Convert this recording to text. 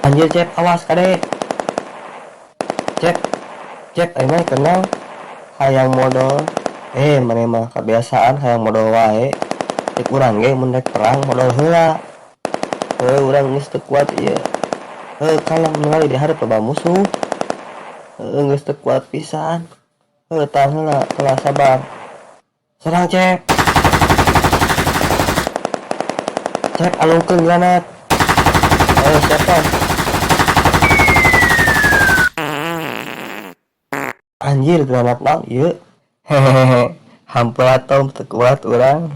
Anjir Cep, awas kade. Cep, Cep, aing mah kenal hayang modol. Eh, maneh mah kebiasaan hayang modol wae. Cek urang ge mun rek perang modol heula. Heuh, urang geus teu kuat ieu. Heuh, kalem ningali di hareup loba musuh. Heuh, geus teu kuat pisan. Heuh, tahan heula, telah sabar. Serang Cep. Cep, alungkeun granat. Eh, siapa? Anjir, granat naon ieu? Hehehe, hampura Tom, teu kuat urang.